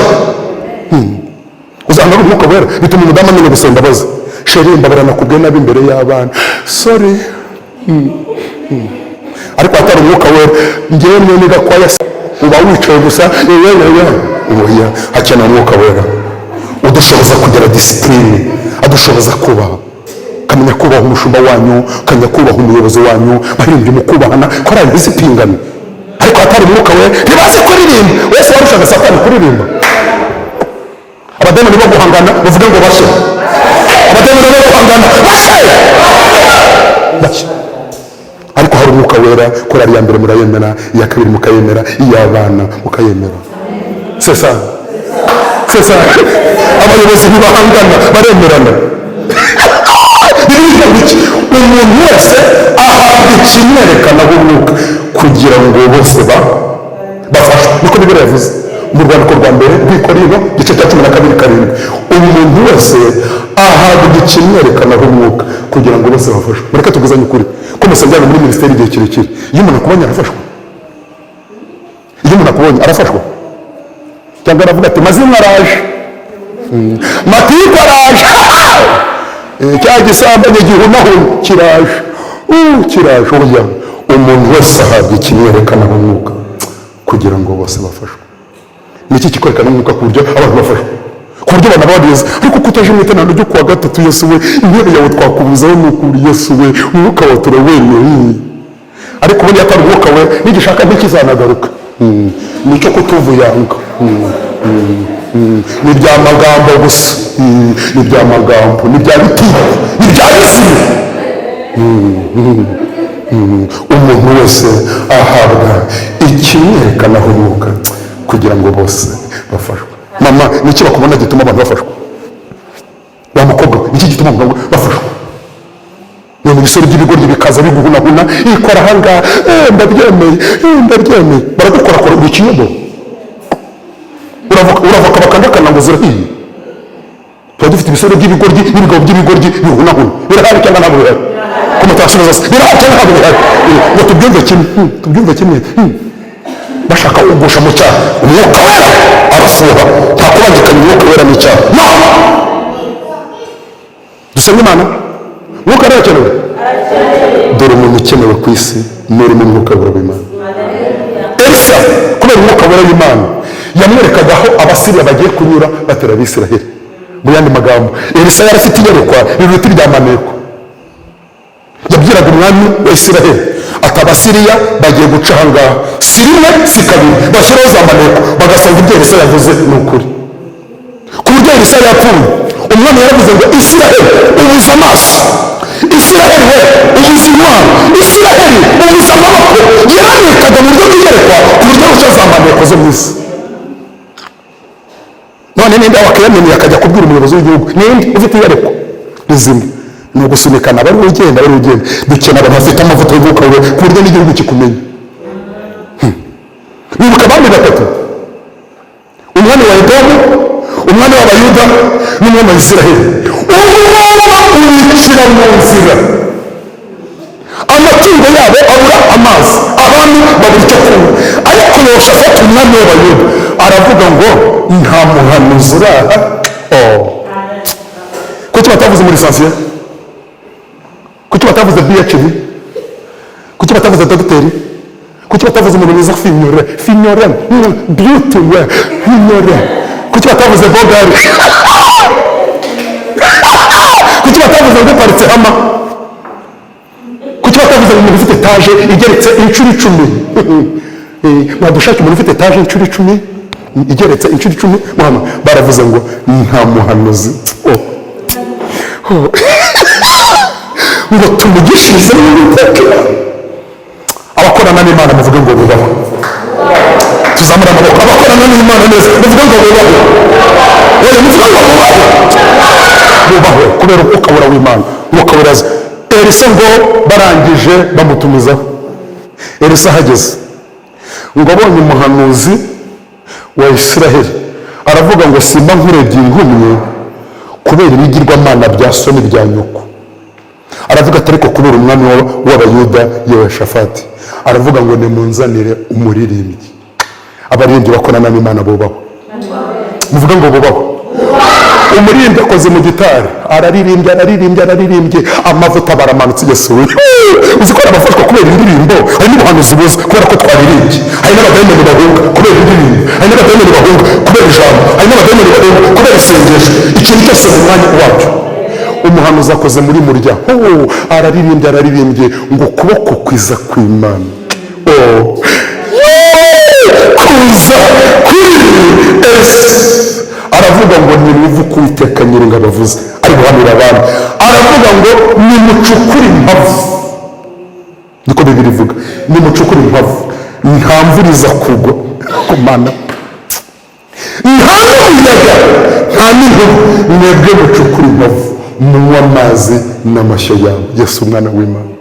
Speaker 1: Uzanga ari umwuka wera bituma umudamu amenya gusaba imbabazi. Chérie, mbabara, nakubwiye nabi imbere y'abana, sorry. Ariko hatari umwuka wera, ngewe mwene Gakwaya, uba wicaye gusa yewe. Oya, hakenewe umwuka wera udushoboza kugira discipline, adushoboza kubaha, ukamenya kubaha umushumba wanyu, ukamenya kubaha umuyobozi wanyu, baririmbyi mukubahana, ko ari ibizipingano. Ariko hatari umwuka wera ntibazi kuririmba. Wese warushaga Satani kuririmba. Abadayimoni bo guhangana bavuga ngo bashye. Abadayimoni bo guhangana bashye, bashye. Ariko hari umwuka wera, korali ya mbere murayemera, iya kabiri mukayemera, iy'abana mukayemera. C'est ça, c'est ça. Abayobozi ntibahangana, baremerana. Bibiliya ivuga iki? Umuntu wese ahabwa ikimwerekana w'umwuka kugira ngo bose bafashwe. Niko Bibiliya yavuze mu rwandiko rwa mbere rw'Ikorinto, igice cya 12:7. Umuntu wese ahabwa ikimwerekana w'umwuka kugira ngo bose bafashwe. Mureke tuguzanye ukuri ko musajyana muri minisiteri igihe kirekire. Iyo umuntu akubonye arafashwa. Iyo umuntu akubonye arafashwa, cyangwa aravuga ati mazimwe araje, matiku araje, cya gisambanyi gihunahuna kiraje, kiraje. Oya, umuntu wese ahabwa ikimwerekana umwuka kugira ngo bose bafashwe. Ni iki kikwerekana umwuka ku buryo abantu bafashwe, ku buryo banababwiza? Ariko kutaje mu iteraniro ryo kuwa gatatu, Yesu we, intebe yawe twakubuzaho. Ni ukuri, Yesu we, umwuka wawe turawemeye. Ariko ubundi atari umwuka we, nigishaka ntikizanagaruka. Nicyo kutuvuyanga. Ni bya magambo gusa. Ni bya magambo, ni bya biti, ni bya bizima. Umuntu wese ahabwa ikimwerekanaho umwuka kugira ngo bose bafashwe. Mama, niki bakubona gituma abantu bafashwa? Wa mukobwa we, niki gituma abantu bafashwa? None ibisore by'ibigoryi bikaza biguhunahuna, ikora ahangaha, ndabyemeye, ndabyemeye. Baragukorakora uri ikiyobo, uravoka bakandakana ngo zirahiye. Tuba dufite ibisore by'ibigoryi n'ibigabo by'ibigoryi bihunahuna. Birahari cyangwa ntabwo bihari? Ko mutasubiza se? Birahari cyangwa ntabwo bihari? Ngo tubyumve kimwe, tubyumve kimwe. Bashaka kugusha mu cyaha, umwuka wera arafuha. Nta kubangikanya umwuka wera n'icyaha. No dusenge Imana. Umwuka wera arakenewe. Dore umuntu ukenewe ku isi ni uri mu mwuka wera w'Imana. Elisa, kubera umwuka wera w'Imana, yamwerekaga aho Abasiriya bagiye kunyura batera Abisiraheli. Mu yandi magambo, Elisa yari afite iyerekwa riruta irya maneko. Yabwiraga umwami wa Isiraheli ati Abasiriya bagiye guca ahangaha, si rimwe si kabiri. Bashyiraho za maneko, bagasanga ibyo Elisa yavuze ni ukuri, ku buryo Elisa yapfuye, umwami yaravuze ngo Isiraheli ubuze amaso, Isiraheli we ubuze intwaro, Isiraheli ubuze amaboko. Yaranekaga mu buryo bw'iyerekwa ku buryo buca za maneko zo mu isi. None ninde wakiyaminiye akajya kubwira umuyobozi w'igihugu? Ninde ufite iyerekwa rizima? Ni ugusunikana, bari ugenda, bari ugenda. Dukeneye abantu bafite amavuta y'umwuka wera ku buryo n'igihugu kikumenya. Wibuka abami batatu: umwami wa Edomu, umwami w'Abayuda n'umwami wa Isiraheli. Umwuma ubicira mu nzira, amatungo yabo abura amazi, abami babura icyo kunywa. Ariko Yehoshafati, umwami w'Abayuda, aravuga ngo nta muhanuzi uraha. Oh. Kuki batavuze muri sansiye? Kuki batavuze PhD? Kuki batavuze dogiteri? Kuki Kuki batavuze umuntu mwiza, finyore, finyore, beauty we, finyore? Kuki batavuze bogari? Kuki batavuze ngo uparitse Hummer? Kuki batavuze ngo umuntu ufite etaje igeretse inshuro 10? Mwadushaka umuntu ufite etaje inshuro 10, igeretse inshuro 10. Muhama baravuze ngo nta muhanuzi. Oh. Oh. Ngo tumugishirize n'Uwiteka. Abakorana n'Imana muvuge ngo bubahwe. Tuzamure amaboko. Abakorana n'Imana neza muvuge ngo bubahwe. Oya, muvuge ngo bubahwe, bubahwe, kubera Umwuka Wera w'Imana. Umwuka Wera aza Elisa, ngo barangije bamutumizaho. Elisa ahageze, ngo abonye umuhanuzi wa Isiraheli, aravuga ngo: "Simba nkurebye inkumye kubera ibigirwamana bya soni bya nyoko." Aravuga ati: "Ariko kubera umwami w'Abayuda Yehoshafati." Aravuga ngo: "Nimunzanire umuririmbyi." Abaririmbyi bakorana n'Imana bubahwe. Muvuge ngo bubahwe. Umuririmbyi akoze mu gitari, araririmbye, araririmbye, araririmbye, amavuta baramanutse. Yesu we! Uzi ko hari abafashwa kubera indirimbo? Hari n'ubuhanuzi buza kubera ko twaririmbye. Hari n'abadayimoni bahunga kubera indirimbo, hari n'abadayimoni bahunga kubera ijambo, hari n'abadayimoni bahunga kubera isengesho. Ikintu cyose mu mwanya wacyo. Umuhanuzi akoze muri murya, oh, araririmbye, araririmbye, ngo ukuboko kwiza kw'Imana, oh, kuza kuri Elisa. Aravuga ngo: "Nimwumve uko Uwiteka Nyiringabo avuze." Ari guhanura abandi. Aravuga ngo: "Nimucukure impavu." Niko Bibiri ivuga: "Nimucukure impavu, nta mvura iza kugwa ku Mana, nta n'umuyaga, nta n'inkuba. Mwebwe mucukure impavu, munywe amazi n'amashyo yawe." Yesu umwana w'Imana!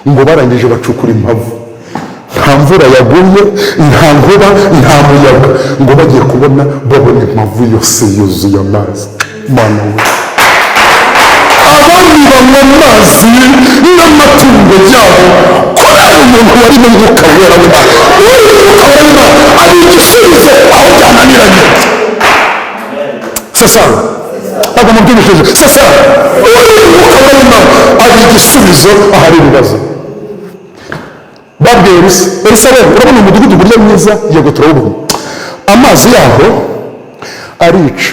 Speaker 1: Ngo barangije bacukura impavu, nta mvura yaguye, nta nkuba, nta muyaga. Ngo bagiye kubona babona impavu yose yuzuye amazi. Mana we! Abami banywa amazi n'amatungo yabo kubera umuntu wari mu Mwuka Wera w'Imana. Uri mu Mwuka Wera w'Imana ari igisubizo aho byananiranye. Sasa ntabwo mubyumvishije. Sasa uri mu Mwuka Wera w'Imana ari igisubizo ahari ibibazo. Babwiye Elisa: "Elisa rero, urabona umudugudu uburyo mwiza?" "Yego, turawubona." "Amazi yaho arica.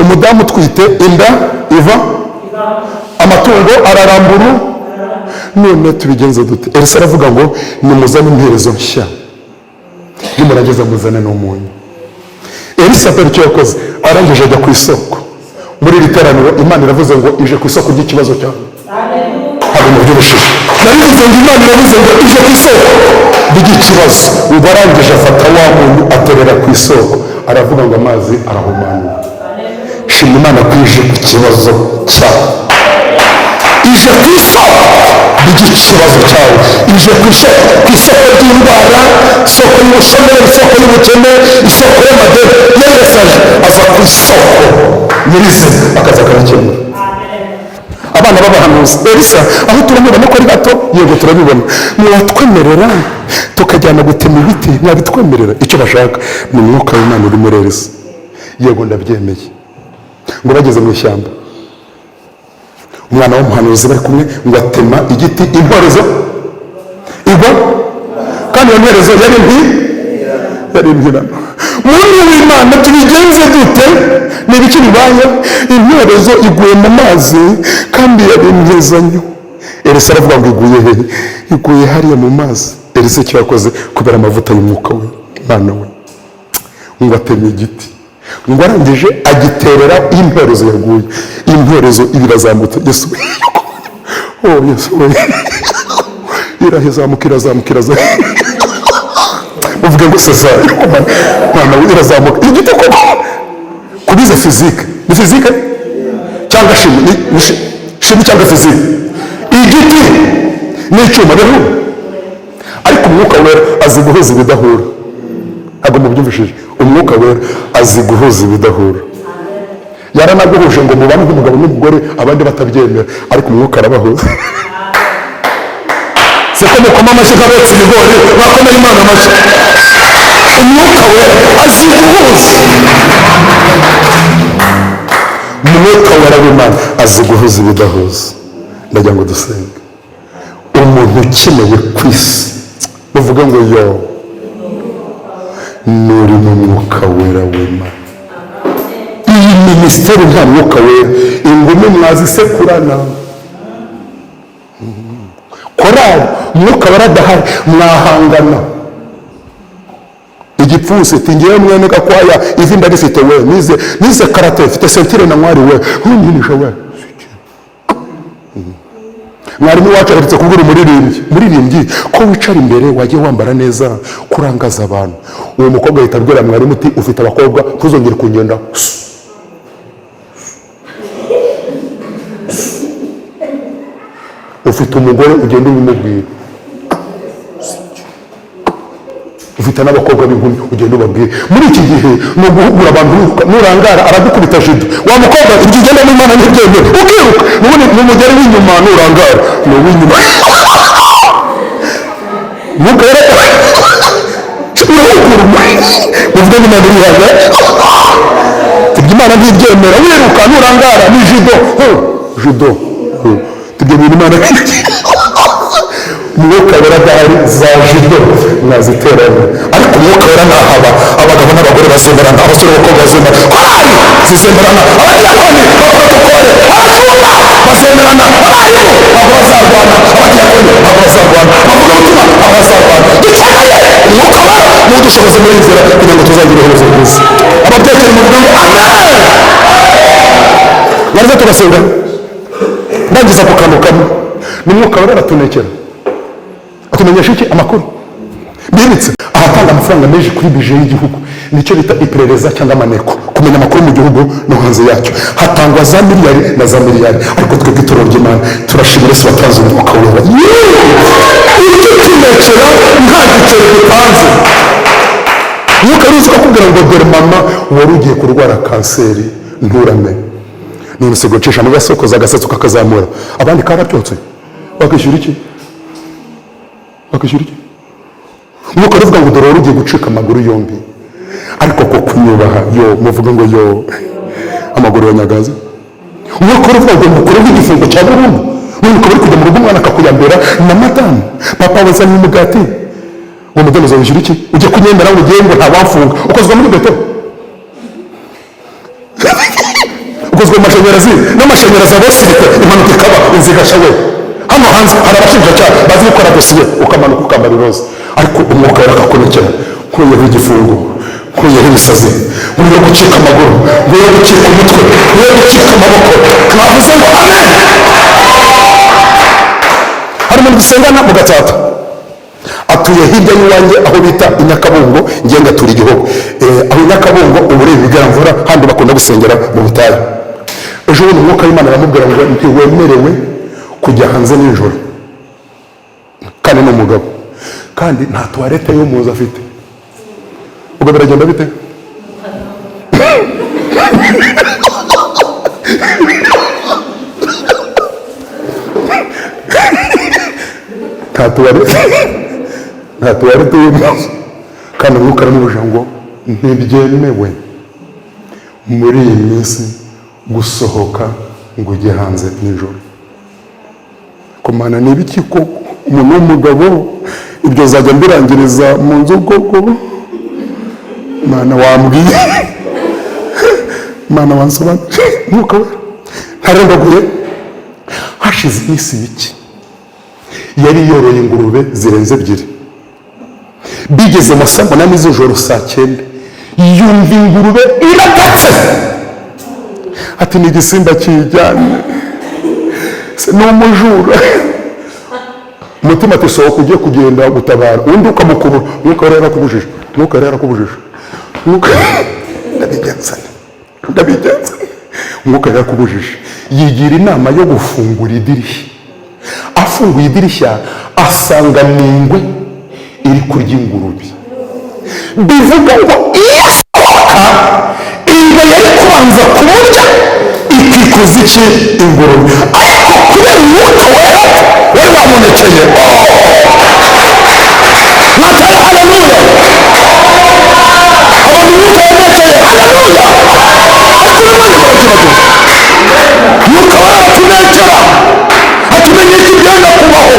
Speaker 1: Umudamu utwite inda iva, amatungo ararambura. None tubigenze dute?" Elisa aravuga ngo: "Nimuzane imperezo nshya, nimurangiza muzane n'umunyu." Elisa dore icyo yakoze. Arangije ajya ku isoko. Muri iri teraniro Imana iravuze ngo ije ku isoko ry'ikibazo cyawe. Ntabwo mubyubishije. Narivuze ngo Imana iravuze ngo ije ku isoko ry'ikibazo. Ngo arangije afata wa munyu, aterera ku isoko. Aravuga ngo amazi arahumanuka. Shima Imana ko ije ku kibazo cyawe, ije ku isoko ry'ikibazo cyawe, ije ku isoko ry'indwara, isoko y'ubushomeri, isoko y'ubukene, isoko y'amadeni. Yesu aje, aza ku isoko nyirizina, akaza akabikemura. Abana b'abahanuzi, Elisa aho turamubona ko ari bato. "Yego, turabibona. Mwatwemerera tukajyana gutema ibiti? Mwabitwemerera?" Icyo bashaka ni Umwuka w'Imana uri muri Elisa. "Yego, ndabyemeye." Ngo bageze mu ishyamba, umwana w'umuhanuzi bari kumwe ngo atema igiti, intorezo igwa, kandi iyo ntorezo yari impirano. "Muntu w'Imana, tubigenze dute? Ni ibiki bibaye? Intorezo iguye mu mazi kandi yari impezanyo." Elisa aravuga ngo: "Iguye he?" "Iguye hariya mu mazi." Elisa icyo yakoze kubera amavuta y'Umwuka we, Imana we, ngo ateme igiti, ngo arangije agiterera intorezo yaguye. Intorezo iba irazamutse. Yesu we! Oh, Yesu we! Irazamuka, irazamuka, irazamuka. Muvuge ngo sesa. Mwana we, irazamuka igiti koko. Kubize physique, ni physique cyangwa chimie? Ni chimie cyangwa physique? Igiti n'icyuma birahura, ariko Umwuka Wera azi guhuza ibidahura. Ntabwo mubyumvishije. Umwuka Wera azi guhuza ibidahura. Yaranaguhuje ngo mubane nk'umugabo n'umugore, abandi batabyemera, ariko Umwuka arabahuza. Siko mukoma amashyi nk'abotsa ibigori? Bakomeye Imana amashyi. Umwuka Wera azi guhuza. Umwuka Wera w'Imana azi guhuza ibidahuza. Ndagira ngo dusenge. Umuntu ukenewe ku isi Muvuge ngo yo nuri mu mwuka wera w'Imana. Iyi minisiteri nta mwuka wera, ingumi mwazisekurana. Korali umwuka waradahari, mwahangana. Igipfunsi ati ngewe mwene Gakwaya ivi ndarifite we, nize karate, mfite sentire na mwari we, ntunyinisha we. Mwarimu wacu aherutse kubwira umuririmbyi ko wicara imbere wajye wambara neza kurangaza abantu. Uwo mukobwa ahita abwira mwarimu uti ufite abakobwa ntuzongere kungenda. Ufite umugore ugenda ubimubwira, ufite n'abakobwa b'inkumi ugenda ubabwira. Muri iki gihe ni uguhugura abantu, nurangara aragukubita jido. Wa mukobwa ibyo ugenda n'Imana ntibyemere, ukiruka. N'ubundi ni umugeri w'inyuma, nurangara ni uw'inyuma. Muvuge ngo Imana irihaga, ibyo Imana ntibyemera, wiruka nurangara ni jido, jido. Ibyo bintu Imana umwuka wera adahari za jido mwaziteranya, ariko umwuka wera ntahaba. Abagabo n'abagore bazemerana, abasore n'abakobwa bazemerana, korali zizemerana, abadiyakoni baprotokole, abashumba bazemerana, abarimu ntabwo bazarwana, abadiyakoni ntabwo bazarwana, abavugabutumwa ntabwo bazarwana. Dukeneye umwuka wera n'udushoboze muri iyi nzira kugira ngo tuzagire iherezo ryiza. Ababyekere muvuge ngo amen. Baraza tugasenga. Ndangiza ku kantu kamwe, ni umwuka wera aratunekera, atumenyesha iki? Amakuru bibitse. Ahatanga amafaranga menshi kuri bije y'igihugu nicyo bita iperereza cyangwa amaneko, kumenya amakuru mu gihugu no hanze yacyo. Hatangwa za miliyari na za miliyari, ariko twebwe itorero ry'Imana turashimira Yesu watanze umwuka wera. Icyo tunekera nta giceri dutanze. Umwuka wera ukakubwira ngo dore mama wari ugiye kurwara kanseri nturame, none se gucisha mu gasokoza agasatsi ukakazamura, abandi karabyotse bakishyura iki? Bakishyura iki? Umwuka uvuga ngo dore wari ugiye gucika amaguru yombi, ariko ko kunyubaha yo muvuga ngo yo amaguru ya nyagazi. Umwuka uvuga ngo mukureho igifungo cya burundu, none ukaba uri kujya mu rugo umwana akakuyambera na madamu, papa wazanye umugati, uwo mudamu uzabishyura iki? Ujye kunyemera ngo ugiye ngo ntawamfunga, ukozwa muri beto, ukozwe mu mashanyarazi, n'amashanyarazi abasirika, impanuka ikaba inzu igasha we. Hano hanze hari abashinjacyaha bazi gukora dosiye, ukamanuka ukambara iroza, ariko umwuka wera akakunekera, nkuyeho igifungo, nkuyeho ibisazi, nkuyeho gucika amaguru, nkuyeho gucika umutwe, nkuyeho gucika amaboko. Mwavuze ngo amen. Hari umuntu dusengana mu Gatsata, atuye hirya y'iwanjye aho bita i Nyakabungo, ngiye ngatura igihugu. Aho i Nyakabungo ubu ureba ibigaramvura, handi bakunda gusengera mu butayu. Ejo bundi umwuka w'Imana aramubwira ngo ntiwemerewe kujya hanze nijoro, kandi ni umugabo, kandi nta tuwarete yo muzi afite. Ubwo biragenda bite? Nta tuwarete yo muzi, kandi umwuka aramubujije ngo ntibyemewe muri iyi minsi gusohoka ngo ujye hanze nijoro. Kumana ni ibiki koko? Umuntu w'umugabo ibyo zajya mbirangiriza mu nzu koko? Mana wambwiye, Mana wansobanuriye. Umwuka wera ntarembaguye. Hashize iminsi mike yari yoroye ingurube zirenze ebyiri, bigeze mu saa 8 z'ijoro, saa 9, yumva ingurube iratatse, ati ni igisimba kijyanye, ni umujura. Umutima ati sohoka ugiye kugenda gutabara, undi ukamukurura. Umwuka wera yarakubujije, umwuka wera yarakubujije, umwuka ndabigenza, umwuka yarakubujije. Yigira inama yo gufungura idirishya. Afunguye idirishya asanga ni ingwe iri kurya ingurube. Bivuga ngo iyo asohoka ingwe yari kubanza kumurya ikikuza iki ingurube, ariko kubera umwuka wera wari wamunekeye. Mwatara haleluya, abantu umwuka wanekeye haleluya. Ariko n'abandi baragerageza, umwuka wera aratunekera, atumenyesha ibyenda kubaho,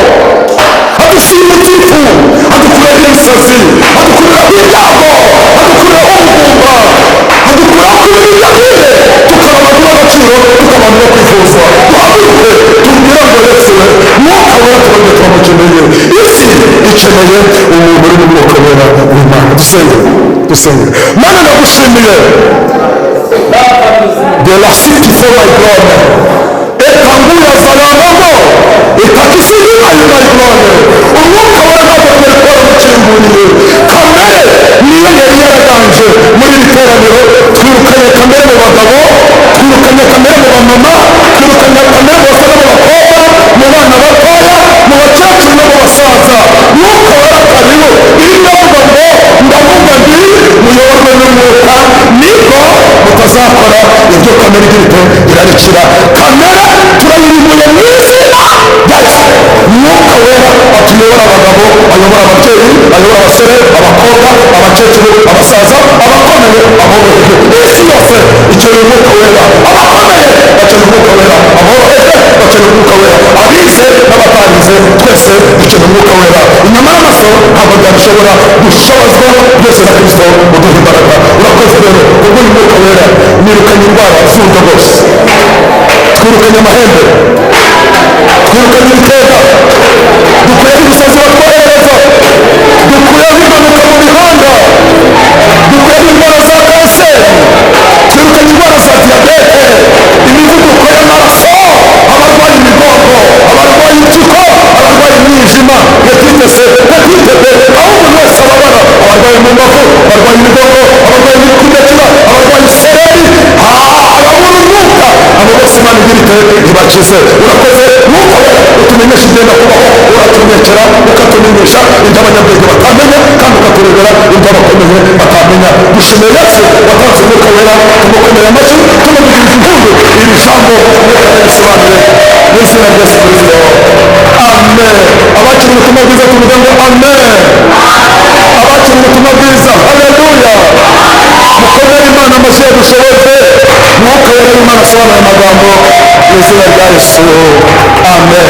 Speaker 1: adusimbutse urupfu, adukurira Irakomeye, isi ikeneye umuntu uri mu mwuka wera w'Imana. Dusenge, dusenge. Mana, ndagushimiye de la sikifo bayiglone etanguya zalanamo itakisirima bayiglone. Umwuka wera ntabwo twari twaramukinguriye, kamere niyo yari yaraganje muri iri teraniro. Twirukanye kamere mu bagabo, twirukanye kamere mu bamama, twirukanye kamere mu basore n'abakobwa, mu bana batoya, mu bakecuru no mu basaza. Mwuka wera karibu. Iyo ndavuga ngo ndavuga nti muyoborwe n'umwuka, niko mutazakora ibyo kamere igira ite irarikira. Kamere turayirimbuye mu izina rya Yesu. Mwuka wera atuyobora abagabo, ayobora ababyeyi, ayobora abasore, abakobwa, abakecuru, abasaza, abakomeye, aboroheje. Isi yose ikeneye umwuka wera. Abakomeye bakeneye umwuka wera, aboroheje bakeneye umwuka wera, abize n'abatarize twese dukeneye umwuka wera. Inyama n'amaraso ntabwo byabishobora, dushobozwa byose na Kristo uduha imbaraga. Urakoze rero kubw'uyu mwuka wera. Nirukanye indwara z'uburyo bwose, twirukanye amahembe, twirukanye ibitega, dukuyeho ibisazi batwoherereza, dukuyeho impanuka mu mihanda, dukuyeho indwara za kanseri, twirukanye indwara za diyabete, imivuduko y'amaraso, abarwaye imigongo, abarwaye impyiko, abarwaye imyijima, hepatite C, hepatite B, aho umuntu wese ababara, abarwaye mu mbavu, abarwaye imigongo, abarwaye imikudakira, abarwaye isereri, ababura umwuka, abo bose Imana igira ite ibakize. Urakoze mwuka wera utumenyesha igenda kubaho, uratumenyekera, ukatumenyesha ibyo abanyabwenge batamenya, kandi ukaturebera ibyo abakomeye batamenya. Dushimiye Yesu watanze umwuka wera, tumukomere amashyi, tumuvugiriza impundu. Iri jambo umwuka risobanure mu izina rya Yesu Kristo, amen. Abakira ubutumwa bwiza tuvuga ngo amen. Abakira ubutumwa bwiza, haleluya. Mukomere Imana amashyi yadushoboze. Mwuka wera w'Imana asobanura amagambo mu izina rya Yesu, amen.